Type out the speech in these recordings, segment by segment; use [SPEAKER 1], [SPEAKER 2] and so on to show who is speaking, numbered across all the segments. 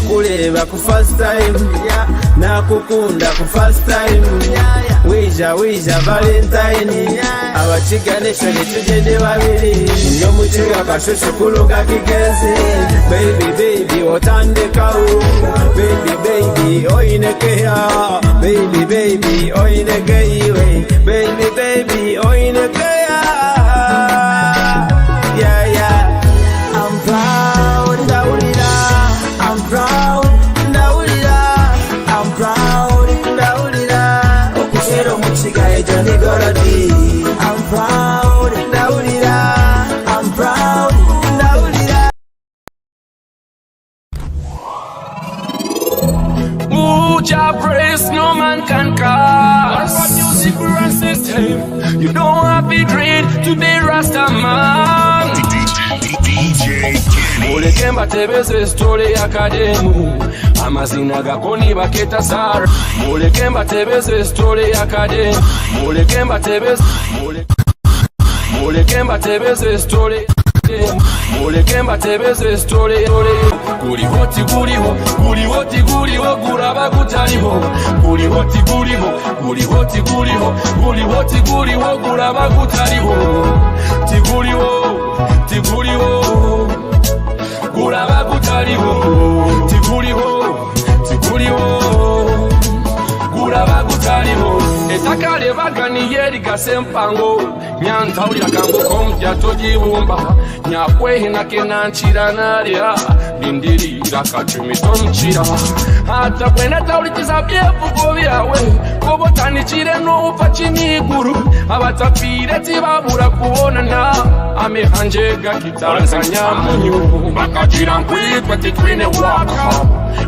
[SPEAKER 1] Nkakureeba ku first time Nakukunda ku first time Wija wija valentine Abakiga nation tugyende babiri Ndi omukiga kashushu kuruga Kigezi Baby baby otandekaho Baby baby oine care Baby baby oine care Baby baby oine care Yeah yeah I'm proud ndawulira I'm proud ndawulira I'm proud ndawulira okushera omukiga egyo ni gorodi I'm proud ndawulira I'm proud ndawulira
[SPEAKER 2] Mucha praise no man can cast. Music system. You don't have to dread to be Rasta man.
[SPEAKER 3] DJ Kenny.
[SPEAKER 2] Muleke mbatebeze story ya kademu amazina gako nibaketa Sara. Muleke mbatebeze story ya kademu muleke mbatebeze muleke mbatebeze story muleke mbatebeze story guliho tiguliho guliho tiguliho guraba gutariho guliho tiguliho guliho tiguliho guliho tiguliho guraba gutariho tiguliho tiguliho guraba gutariho tiguliho tiguliho guraba gutariho ettaka lye baganiye ligasa empango nyantawulira kanguko mujja togibumba nyakwehinakinankira nalya lindirira kacumi tomukira hata bwena tawulikiza byevugo byawe kuba otanikire n'ufa kiniguru abatafiire tibabura kubonana amehanje gakitanzanyamunyu bakagira nkwitwe titwine waka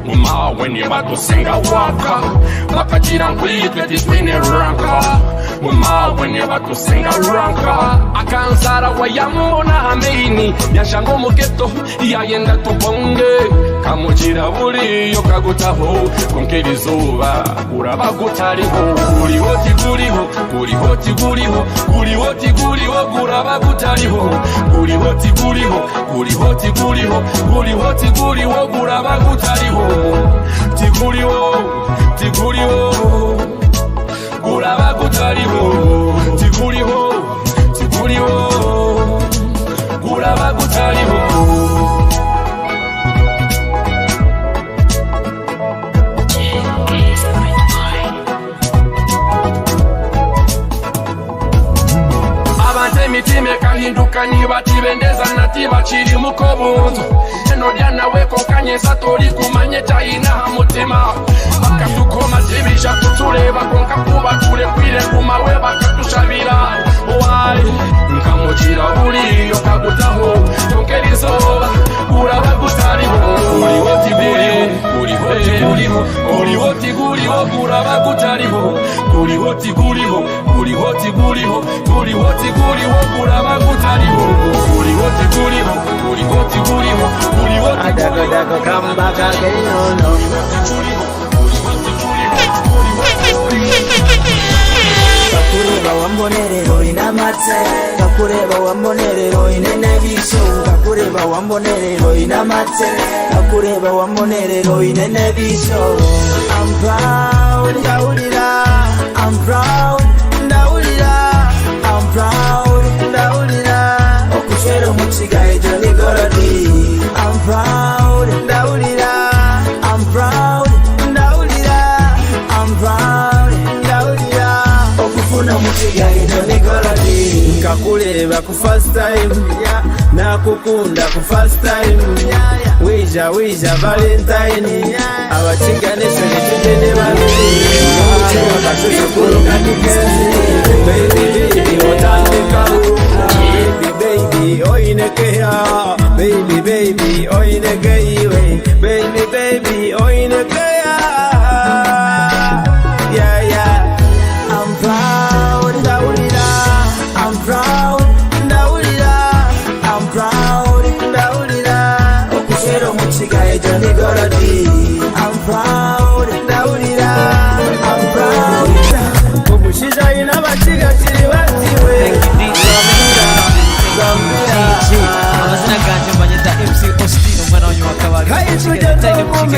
[SPEAKER 2] mumawe nibadusinga waka bakagira nkwitwe titwine ranka mumawe nibadusinga ranka akansara wayamubona hameini yashanga omugeto yayenda tubonge kamugira buriyo kagutaho konkera izuba uraba gutariho guriho tiguriho guriho tiguriho guriho tiguriho guraba gutariho guriho tiguriho guriho tiguriho guriho tiguriho guraba gutariho tiguriho tiguriho guraba gutariho tiguriho tiguriho guraba gutariho abantu emitima ekahinduka nibatibendeza nati bakiri muko buntu enodya nawe kokanyesa tori kumanye kyayina ha mutima bakatukoma tibija kutureba konka kuba turekwire gumawe bakatushabira wayi nkamugira buriyo kagutaho tonkera izuba uraba gutariho uriho tiguriho uriho tiguriho uriho tiguriho guraba gutariho uriho tiguriho uriho tiguriho uriho tiguriho guraba gutariho uriho tiguriho uriho tiguriho uriho
[SPEAKER 1] Adago dago come back again no no
[SPEAKER 4] Kakureba wambonerero inamatse Kakureba wambonerero inenebisho Kakureba wambonerero inamatse Kakureba wambonerero inenebisho I'm proud
[SPEAKER 1] ndawulira
[SPEAKER 4] I'm proud
[SPEAKER 1] ndawulira
[SPEAKER 4] I'm proud
[SPEAKER 1] ndawulira
[SPEAKER 4] Okushera omukiga egyo ni gorodi I'm proud
[SPEAKER 1] ndawulira
[SPEAKER 4] I'm proud
[SPEAKER 1] ndawulira
[SPEAKER 4] I'm proud
[SPEAKER 1] ndawulira
[SPEAKER 4] Okufuna omukiga egyo ni gorodi
[SPEAKER 1] Nkakureeba ku first time Nakukunda ku first time Wija wija valentine Abakiga nation tugende babiri Omutima kashushu kuruga Kigezi Baby baby otandekaho Baby baby oine care Baby baby oine care Baby baby oine care Yeah yeah
[SPEAKER 4] I'm proud
[SPEAKER 1] Ndawulira
[SPEAKER 4] I'm proud
[SPEAKER 1] ndawulira
[SPEAKER 4] I'm proud
[SPEAKER 1] ndawulira
[SPEAKER 4] Okushera omukiga egyo ni gorodi I'm proud
[SPEAKER 1] ndawulira
[SPEAKER 4] I'm proud
[SPEAKER 1] omushaija aine abakiga kiri batiwe
[SPEAKER 5] amazina ganje mbanyeta MC Austin omwana wanyu wakabari
[SPEAKER 1] Kai tugende omu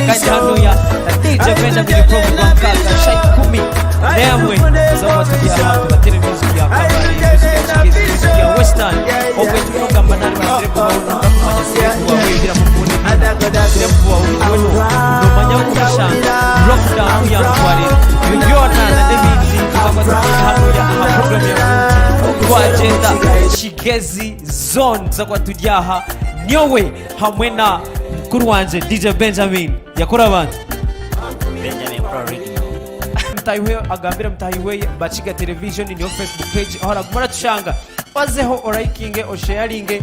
[SPEAKER 5] Twagyenda Kigezi Zone tuza kuba turi aha nyowe hamwe na mukuru wangye DJ Benjamin. Yakora abantu.
[SPEAKER 6] Benjamin Pro Original.
[SPEAKER 5] Mutahi we agambire mutahi we Bakiga Television niyo Facebook page aho araguma aratushanga. Ozeho orayikinge osheyaringe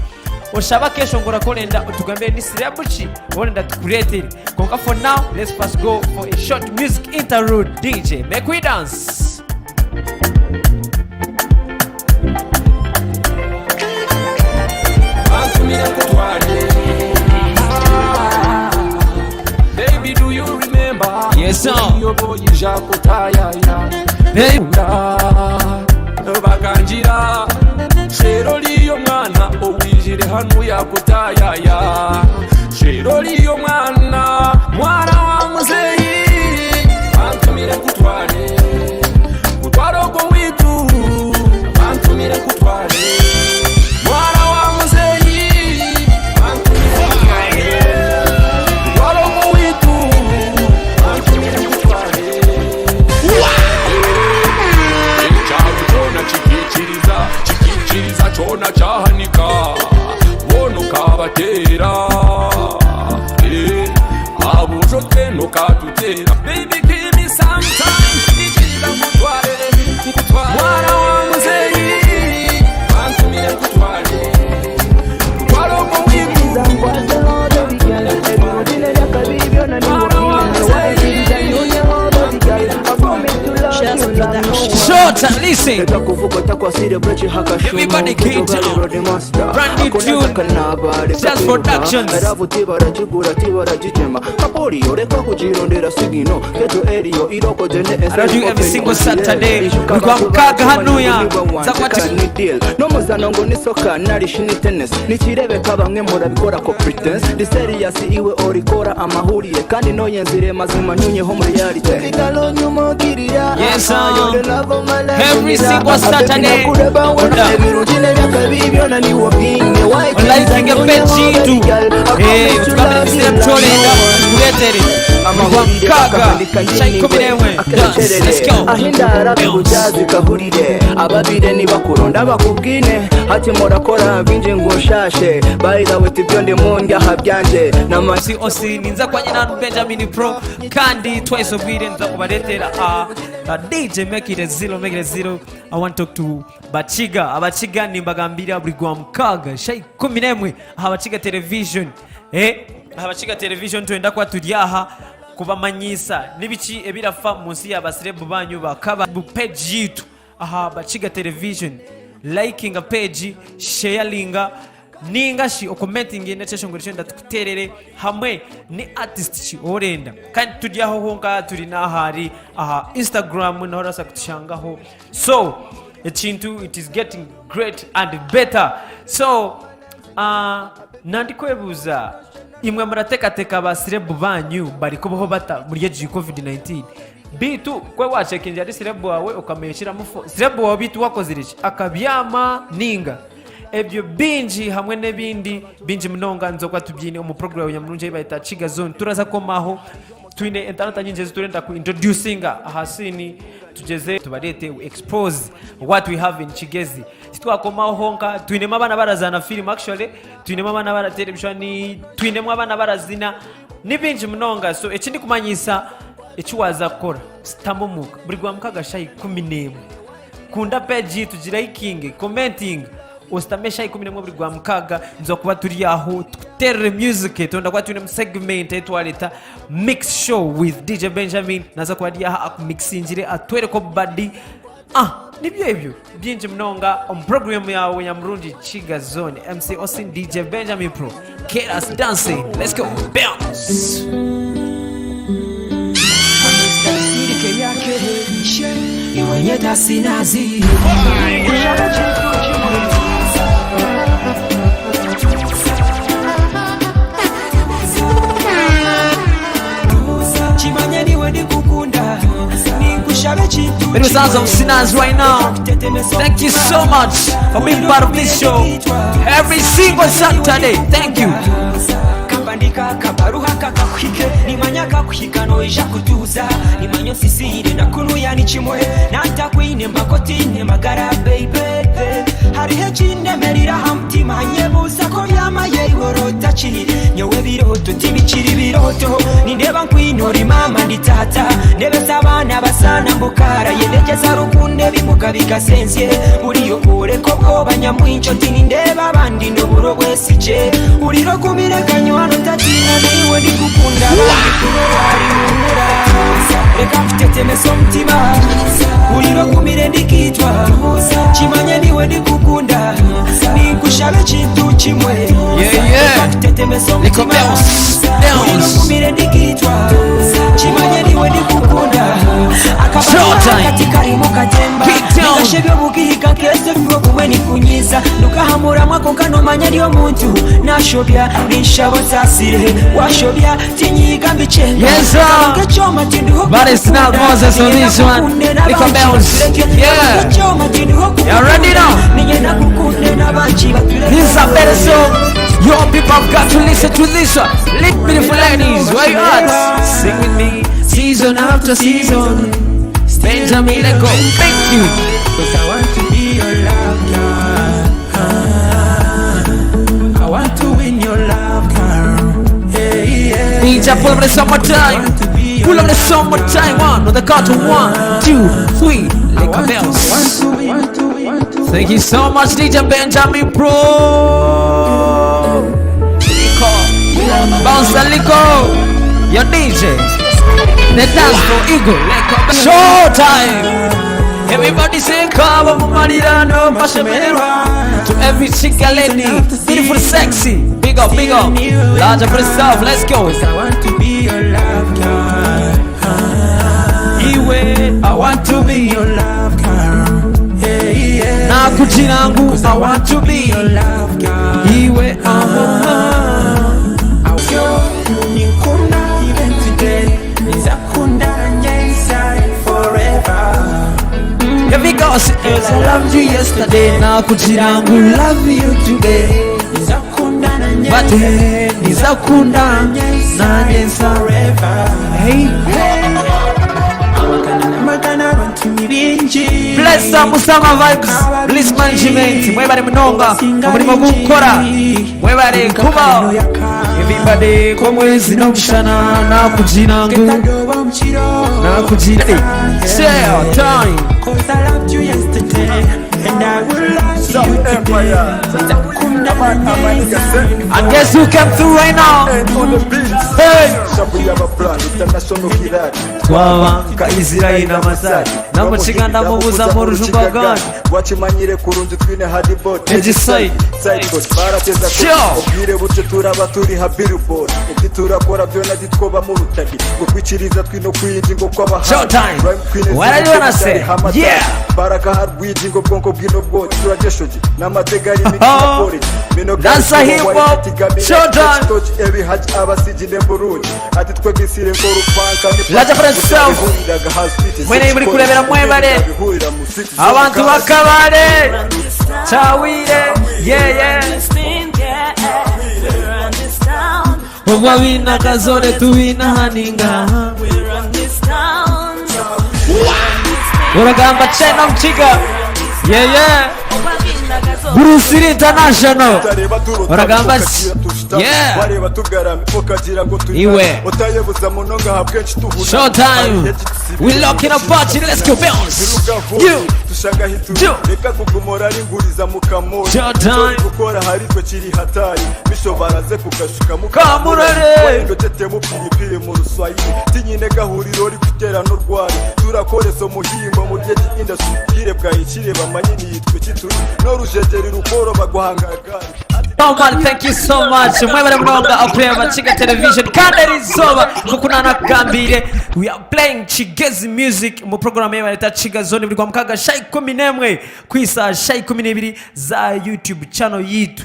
[SPEAKER 5] oshabe akeshongoro aku orenda otugambire ni sirebu ki ou orenda tukureetere. Kwonka for now let's first go for a short music interlude DJ make we dance.
[SPEAKER 2] Bantumire nkutware. Baby, do you remember?
[SPEAKER 5] Yes, sir.
[SPEAKER 2] Iyo boy jakutayaya.
[SPEAKER 5] Hey.
[SPEAKER 2] Bakangira shero liyo mwana owijire hanu yakutayaya shero liyo mwana mwana wa muzeyi bantumire nkutware kutwara ogwo witu bantumire nkutware mwana wa muzeyi bantumire nkutware kutwara ogwo witu bantumire nkutware ekyalo kyona kikikiriza kikikiriza kyona kyahanika bono kabateera Eh, abujo tweno katutera Baby, give me some time ikiriza nkutware nkutware mwana wa muzeyi bantumire nkutware nkutware ogwo witu mwana wa muzeyi
[SPEAKER 5] Short and listen. Everybody get down. Brand new tune. Jazz Productions. I do every single Saturday. Buri mukaaga hanuya. Zakwati.
[SPEAKER 7] N'omuzano ngo ni soka narishi ni tennis nikirebeka bamwe murabikora ko pretense ndi serious iwe orikora amahuriye kandi noye nzire mazima nyunyeho muri reality.
[SPEAKER 5] Yes, sir. Every single Saturday. Hold up. Liking page yitu. Eh, tugambe nisire mchorenda kuretere. Buri mukaaga saa 11. Dance. Let's go.
[SPEAKER 7] Ahindara
[SPEAKER 5] Bounce.
[SPEAKER 7] bikujazi kahurire ababire nibakuronda bakubwine hati murakora binji ngo nshashe bayirawe tibyo ndi mundyaha byanje nama
[SPEAKER 5] Si osi ninza kwa nyina Benjamin Pro kandi twice obwire nza kubaretera DJ make it a zero, make it a zero. I want to talk to Bakiga. Abakiga nimbagambira buri gwa mukaaga sha 11 aha Bakiga Television, aha Bakiga Television twenda kuba turi aha kubamanyisa n'ibiki ebirafa munsi ya basirebu banyu bakaba page yitu aha Bakiga Television, likinga page, sharinga ninga shi okomentinge nekyeshongoro kyenda tukuterere hamwe ni artist ki orenda kandi turi aho honka turi n'ahari aha Instagram naho orasa kutushangaho. So ekintu it is getting great and better. So nandikwebuuza imwe murateekateeka basirebu banyu bari kubaho bata muri egi COVID-19 bitu kwe wacekinja ari sirebu wawe ukamuyishyiramo sirebu wawe bitu wakozire ki akabyama ninga ebyo bingi hamwe n'ebindi bingi munonga nzoka tubyine omu program nyamurungi bayita Chiga Zone. Turaza komaho twine entalanta nyingi eziturenda ku introducinga aha sini tugeze tubarete, we expose what we have in Kigezi. Titwakomaho honka twinemu abaana barazana film, actually twinemu abaana baratera ebishushani, twinemu abaana barazina ni bingi munonga. So ekindi kumanyisa ekiwaza kukora sitamu buri gwa mukaga sha 11 kunda page tugirayikinge commenting ositame sha 11 buri gwa mukaga nza kuba turi aho tukuterere music. Tonda kuba turi mu segment etwareta mix show with DJ Benjamin naza kuba ari aha akumixingire atwereko badi nibyo ebyo byingi munonga omu program yawe nyamurungi Chiga Zone. MC Osin, DJ Benjamin Pro, get us dancing. Let's go, bounce.
[SPEAKER 4] Iwenyeta sinazi. Kimanye niwe ndikukunda ninkushabe kintu.
[SPEAKER 5] It was Awesome Sinaz right now. Thank you so much for being part of this show every single Saturday. Thank you.
[SPEAKER 8] Ninkuhandika akabaruha kakakuhike Nimanya kakuhika noija kutuuza Nimanya onsisiire na kunuya ni kimwe Nantakwine mba nk'otaine magara baby Hariho ekindemerire aha mutima Nyebuuza ku obyama yeiwe oroota ki Nyowe ebirooto tibikiri birooto Nindeeba nkwine ori maama ndi taata Ndebesa abaana bazaana mbu kaara Yendegyeza rukundo ebimuga bikasenzye Buriyo kworeka obwoba nyamwingi oti nindeeba abandi n'obura obwesigye Hurira ogumire kanywani otatiina niiwe ndikukunda abandi kuba orwarihumura Reka nkutetemese omutima Hurira ogumire ndikiitwa Kimanye niiwe ndikukunda Ninkushaba ekintu kimwe Reka nkutetemese omutima Hurira ogumire ndikiitwa Kimanye niiwe ndikukunda Akabaruha akati karimu katemba Ningasha eby'obugiiga nk'ezo ebiro obumwe nikunyiiza Ndugahamuramwa kwonka nomanya ndi omuntu Nashobya ninshaba onsaasire Washobya tinyiiga mbikyenga
[SPEAKER 5] Yes, sir.
[SPEAKER 8] Nkaba nk'ekyoma tindiho
[SPEAKER 5] But it's not
[SPEAKER 8] kukukunda
[SPEAKER 5] Moses on
[SPEAKER 8] Niinyenda
[SPEAKER 5] this one.
[SPEAKER 8] kukunde
[SPEAKER 5] Lick a
[SPEAKER 8] n'abangi
[SPEAKER 5] bells.
[SPEAKER 8] batureke
[SPEAKER 5] Yeah.
[SPEAKER 8] Nkaba nk'ekyoma tindiho
[SPEAKER 5] You ready
[SPEAKER 8] kukukunda
[SPEAKER 5] now?
[SPEAKER 8] Niinyenda kukunde n'abangi batureke
[SPEAKER 5] This is a better song. Yo, people have got to listen to this one. Little beautiful ladies, where you at? Sing with me, season after season. Benjamin, let go. Thank you.
[SPEAKER 4] Cause I want to be your love girl. I want to win your love girl. Hey, yeah.
[SPEAKER 5] DJ, pull up the summertime. Pull up the summertime. One, on the count of one, two, three. Lick a bells. Thank you so much, DJ Benjamin Pro. Liko. Bounce and Liko. Your DJ. The dance for Eagle. Showtime. Everybody say, come on, Marirano, Mashamerwa. To every chica lady, beautiful, sexy. Big up, big up. Large up yourself. Let's go.
[SPEAKER 4] I want to be your love girl. Iwe, I want to be your love girl. Hey, yeah.
[SPEAKER 5] Nakujirangu,
[SPEAKER 4] Cause I want to be your love girl.
[SPEAKER 5] Iwe,
[SPEAKER 4] Ninkunda even today. Nizakunda inside forever.
[SPEAKER 5] Here we go. As I loved you yesterday, nakujirangu, love you today. But hey, nizakunda nanjye
[SPEAKER 4] forever.
[SPEAKER 5] Hey, Bless Musama vibes, Bliss Management, mwebale munonga, omurimo gukora, mwebale kuba. Everybody ko mwezi n'omushana nakugira ngu nakugira eh, share time.
[SPEAKER 4] Cause I loved you yesterday and I will love you today.
[SPEAKER 5] And guess who came through right now? Hey! Twabanga Israel n'Amasai Namukiganda mubuza mu rujugagani
[SPEAKER 9] wakimanyire kurungi twine hadibot
[SPEAKER 5] Egiside.
[SPEAKER 9] barateza
[SPEAKER 5] Sure.
[SPEAKER 9] ubwire butyo turaba turi ha billboard ibyo turakora byo nagitwoba mu rutari ngo kwikiriza twino kwinji ngo
[SPEAKER 5] Showtime. What do you wanna say? Yeah.
[SPEAKER 9] baraka harwiji ngo bwonko bwino bwo turageshoje n'amatega ari imikino
[SPEAKER 5] That's a hip hop. Showtime.
[SPEAKER 9] ebi haji abasiji ne burundi ati twe gisire ngo rupanka ni
[SPEAKER 5] Laja for yourself. Mwene muri kurebera mwebale abantu bakabare cawire yeah yeah ubwo bina kazore tubina haninga uragamba chena mchiga yeah yeah Bruce Lee International uragamba yeah
[SPEAKER 9] wareba tugarame ukagira ngo turi
[SPEAKER 5] Iwe.
[SPEAKER 9] utayebuza munonga habwenshi tuhura
[SPEAKER 5] Showtime. We locking up party. Let's go bounce. You.
[SPEAKER 9] tushagahitu reka kugumora ari nguriza mukamori
[SPEAKER 5] Showtime.
[SPEAKER 9] gukora hari twe kiri hatari misho baraze kugashuka
[SPEAKER 5] Kamurore.
[SPEAKER 9] mukamurore pilipili mu ruswahili tinyine gahuriro rikutera n'urwari turakoresa umuhimbo mu rye indasubwire bwayikire bamanye niyitwe kituri n'urujegeri rukoro baguhangagari
[SPEAKER 5] Oh man, thank you so much. Mwebale munonga okureba Chiga Television kandi eriizooba nkoku nanakugambire we are playing Kigezi music mu program ye bareta Chiga Zone buri kwa mukaga sha 11 kwisa sha 12 za YouTube channel yitu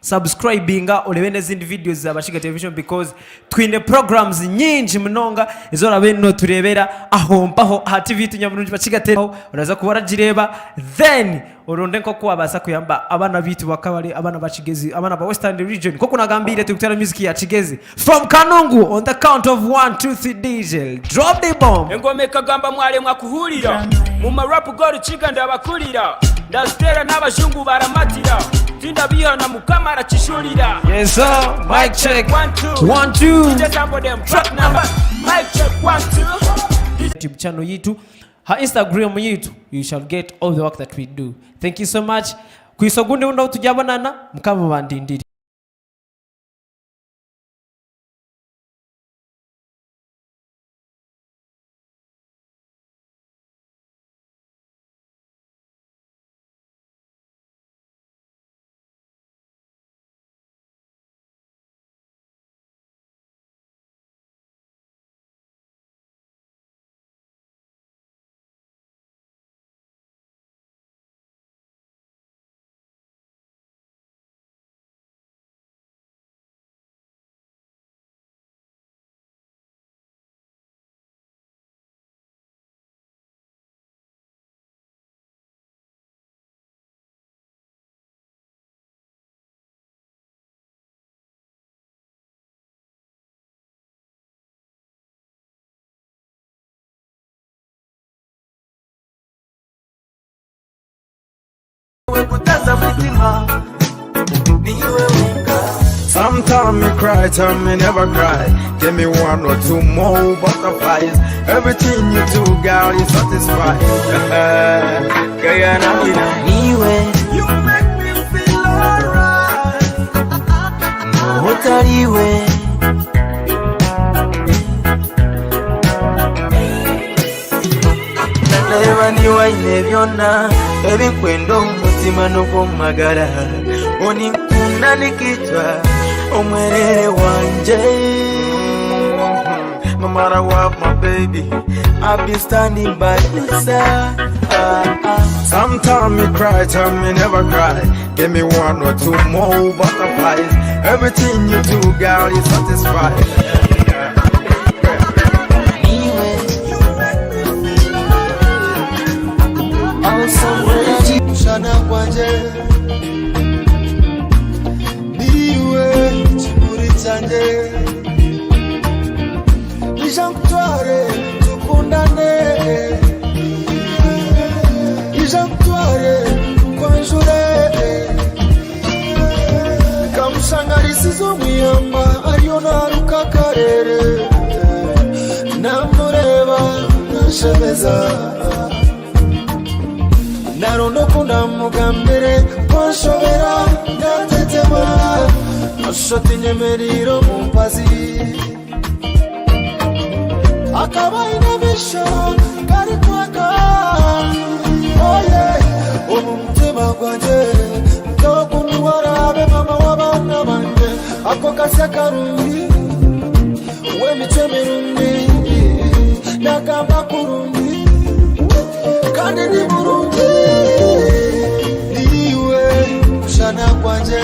[SPEAKER 5] subscribinga orebe n'ezindi videos za Bashiga Television because twine programs nyingi munonga ezo orabe noturebera aho mpaho aha TV yitu nyamurungi Bashiga Television uraza kuba oragireba then Oronde nk'oku wabaasa kuyamba abaana baitu ba Kabale, abaana ba Kigezi, abaana ba Western region. Nk'oku nagambiire turikuteera music ya Kigezi. From Kanungu on the count of one, two, three DJ, drop the bomb.
[SPEAKER 10] Engoma ekagamba mwaremwa kuhurira Mu ma rap g'orukiga ndabakurira Ndaziteera n'abajungu baramatira Tindabiiha na mukama arakijurira
[SPEAKER 5] Yes sir, mic check.
[SPEAKER 10] One, two.
[SPEAKER 5] One, two.
[SPEAKER 10] DJ Sambo them track number Mic check one, two
[SPEAKER 5] YouTube channel yitu ha Instagram yitu you shall get all the work that we do thank you so much kwisa ogundi wundi ahu turyabonana mukama abandindire.
[SPEAKER 11] Sometimes me cry, time me never cry. Give me one or two more butterflies. Everything you do, girl, you satisfy. Girl, you're not
[SPEAKER 4] Niwe
[SPEAKER 11] You make me feel alright.
[SPEAKER 4] utariwe Reba niwaine byonna ebinkwenda omu mutima n'ogw'omu magara oninkunda nikitwa omwerere wanje
[SPEAKER 11] No matter what, my baby,
[SPEAKER 4] I'll be standing by your side.
[SPEAKER 11] Sometimes me cry, time me never cry. Give me one or two more butterflies. Everything you do, girl, you satisfy.
[SPEAKER 9] Mshana gwanje niwe kimuri cyanjye ija nkutware tukundane ija nkutware nkwanjure kamushangarisiza omuyamba ariyo naruka akarere namureba nashemeza naronda okunda mugambire kwanshobera natetema ashoti nyemerire omumpazi akaba aine emisho garikwaka oye omu mutima gwangye ntokundiwarabe mama w'abaana banje ako kasya karungi w'emicwe mirungi nagamba kurungi kandi ni murungi niwe mushana gwanje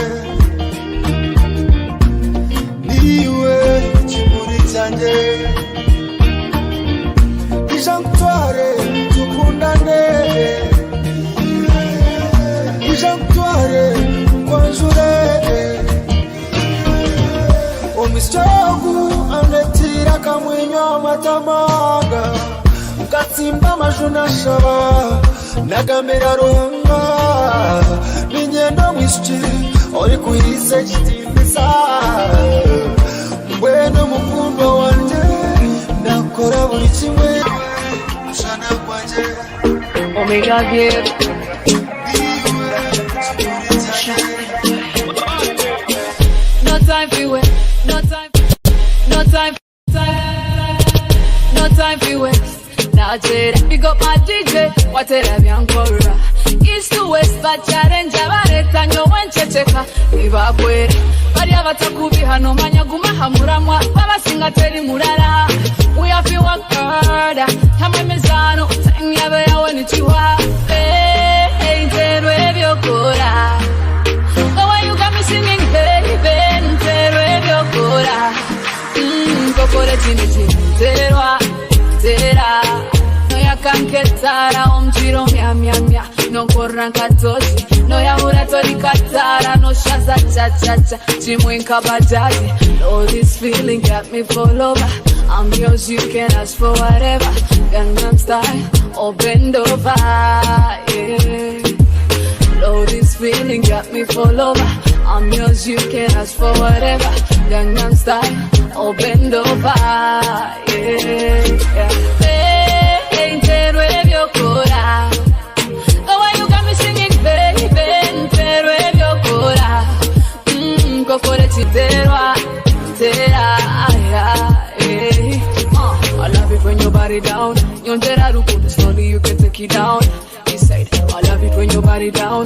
[SPEAKER 9] niwe kimuri cyanjye ija nkutware tukundane ija nkutware nkwanjure omusyogu andetira akamwenyo amatamaga nkatsimba amaju nashaba nagamera ruhanga ninyenda omwishiki ori kuhisa ekitimbisa mbwenu omukundwa wanje nakora buri kimwe mushana gwanje
[SPEAKER 12] Omega Gear. No time for wait, no time, no time, time, no time for waste. Now Jada, big up my DJ, watera byankora. East to west, but challenge abareta nyowe nceceka nibakwera bari abatakubiha nomanya guma hamuramwa babasinga teri murara. We have to work harder, hamwe mizano tanyabe yawe nichiwa. Hey, hey, nterwe ebyokora. The way you got me singing, baby, nterwe ebyokora. Kokore chini chini, nterwa, tera. Noyakanketara omchiro mya mya mya. Nonkorra nka tozi. Noyahura tori katara. No shaza cha cha cha. Chimwe nka bajaji. Oh, this feeling got me fall over. I'm yours, you can ask for whatever. Gangnam style or bend over. Yeah. Oh, this feeling got me fall over. I'm yours, you can ask for whatever. Gangnam style or bend over. Yeah. Hey, nterwe byokora. The way you got me singing, baby, nterwe byokora. Kokore chiterwa, tera, yeah, yeah. I love it when your body down. Nyongera rukundo slowly you can take it down. He said, I love it when your body down.